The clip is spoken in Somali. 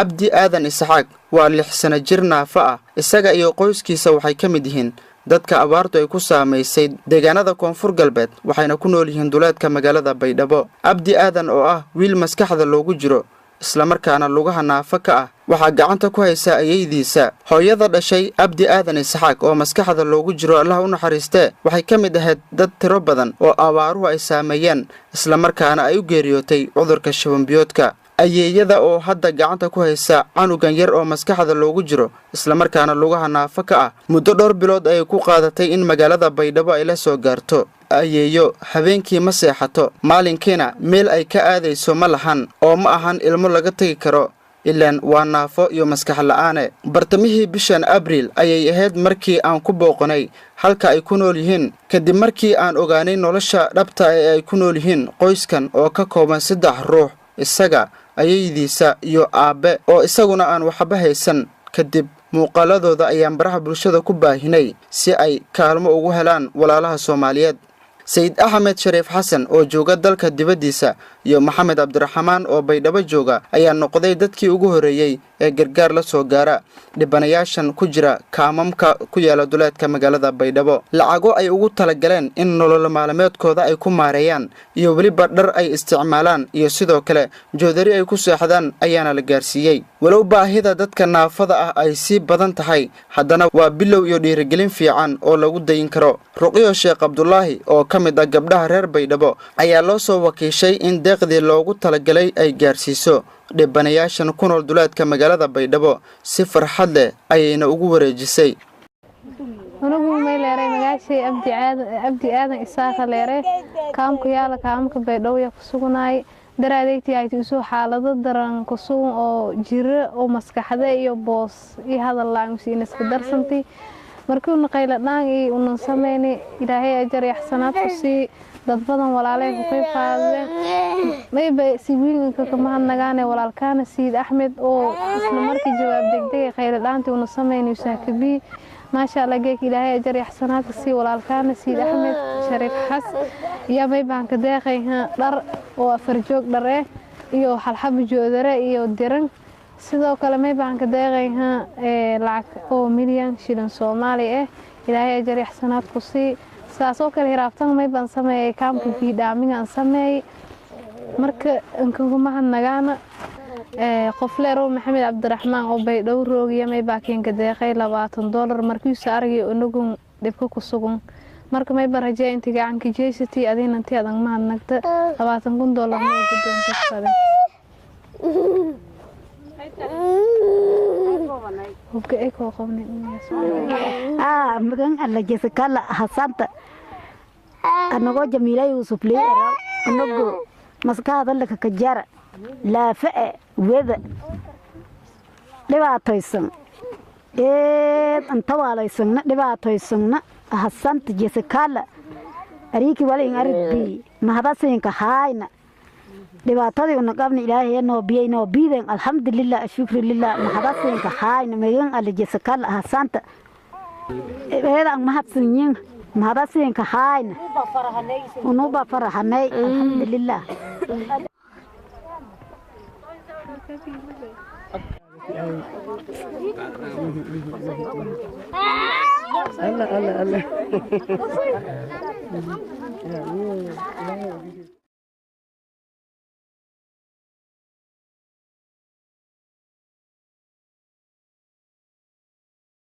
Abdi Aadan Isxaaq waa 6 sano jir naafo ah. Isaga iyo qoyskiisa waxay ka mid yihiin dadka abaartu ay ku saamaysay deegaanada Koonfur Galbeed, waxayna ku nool yihiin duleedka magaalada Baydhabo. Abdi Aadan oo ah wiil maskaxda loogu jiro, islamarkaana lugaha naafo ka ah, waxaa gacanta ku haysa ayeydiisa. Hooyada dhashay Abdi Aadan Isxaaq oo maskaxda loogu jiro, Allah u naxariistee, waxay ka mid ahayd dad tiro badan oo abaaruhu ay saameeyeen, islamarkaana ay u geeriyootay cudurka shubanbiyoodka. Ayeeyada oo hadda gacanta ku haysa canugan yar oo maskaxda loogu jiro, islamarkaana lugaha naafo ka ah, muddo dhowr bilood ayay ku qaadatay in magaalada Baydhabo ay la soo gaarto. Ayeeyo habeenkii ma seexato, maalinkiina meel ay ka aadayso ma lahan, oo ma ahan ilmo laga tegi karo, ilaan waa naafo iyo maskax la'aane. Bartamihii bishan Abriil ayay ahayd markii aan ku booqanay halka ay ku nool yihiin, kadib markii aan ogaanay nolosha dhabta ee ay ku nool yihiin qoyskan oo ka kooban saddex ruux, isaga, ayaydiisa iyo aabbe oo isaguna aan waxba haysan. Kadib muuqaaladooda ayaan baraha bulshada ku baahinay si ay kaalmo ugu helaan walaalaha Soomaaliyeed. Sayid Axmed Shariif Xasan oo jooga dalka dibaddiisa iyo Maxamed Cabdiraxmaan oo Baydhabo jooga ayaa noqday dadkii ugu horreeyey ee gargaar la soo gaara dhibanayaashan ku jira kaamamka ku yaala duleedka magaalada Baydhabo. Lacago ay ugu talagaleen in nolol maalmeedkooda ay ku maareeyaan, iyo weliba dhar ay isticmaalaan, iyo sidoo kale joodari ay ku seexdaan ayaana la gaarsiiyey. Walow baahida dadka naafada ah ay sii badan tahay, haddana waa bilow iyo dhiirigelin fiican oo lagu dayin karo. Ruqyo Sheekh Cabdulaahi oo ka mid ah gabdhaha reer Baydhabo ayaa loo soo wakiishay in deeqdii loogu talagalay ay gaarsiiso dhibanayaashan ku nool duleedka magaalada Baydhabo. Si farxad leh ayayna ugu wareejisay. Anugu may leeray magaashay Abdi Aadan Isaaqa leere, kaamka yaala kaamka Baydhabo ku sugunaay. Daraadeygtii ay usoo xaalado daran ku sugan oo jiro oo maskaxda iyo boos iyo hadal laan usiin iska darsantay. Markii una qayla dhaan iyo unan sameyni, Ilaahay ajar iyo xasanaad ku sii. Dad badan walaalay ku qayb qaadeen. Mayba si wiinka ka mahadnagaane walaalkaana Siid Axmed oo isla markii jawaab degdeg qayla dhaantii una sameyni usahkabii. Maasha Allah, geek Ilaahay ajar iyo xasanaad ka sii walaalkaana Siid Axmed Shariif Xas iyo may baan ka deeqay dhar oo afar joog dhar eh iyo xalxabo joodare iyo diran. Sidoo kale may baan ka deeqay lacag oo milyan shilin Soomaali ah. Ilaahay ajar iyo xasanaad ku sii. Saas oo kale hiraabtan may baan sameeyay kaamka biidhaaminga aan sameeyay. Marka inkagu mahadnagaana qofleerow Maxamed Cabdiraxmaan oo Baydhabo roogiya may baakiinka deeqay $20 markiisa aragay inagu dhibka ku sugan. Marka may baan rajeeya intii gacanka jeysatay adina intii adan mahadnagta $20,000 ma gudoonta fade hubka ay koo qabnay. Magan Alla jesekala hasanta, anagoo Jamiila Yuusuf leera, anago maskaxda laka kajara laafae weda dhibaataysan eed antawaalaysanna dhibaataysanna hasanta jesekala ariiki walin arbi mahadasinka haayna dhibaatadii una qabna Ilaahay noo biyay noo biiden. Alxamdulilah, ashukru lilah, mahadasinka haayna. Magan Alla jesekala hasanta eeda ang mahadsanyin, mahadasinka haayna, unuba faraxanay, alxamdulilah. Allah Allah Allah.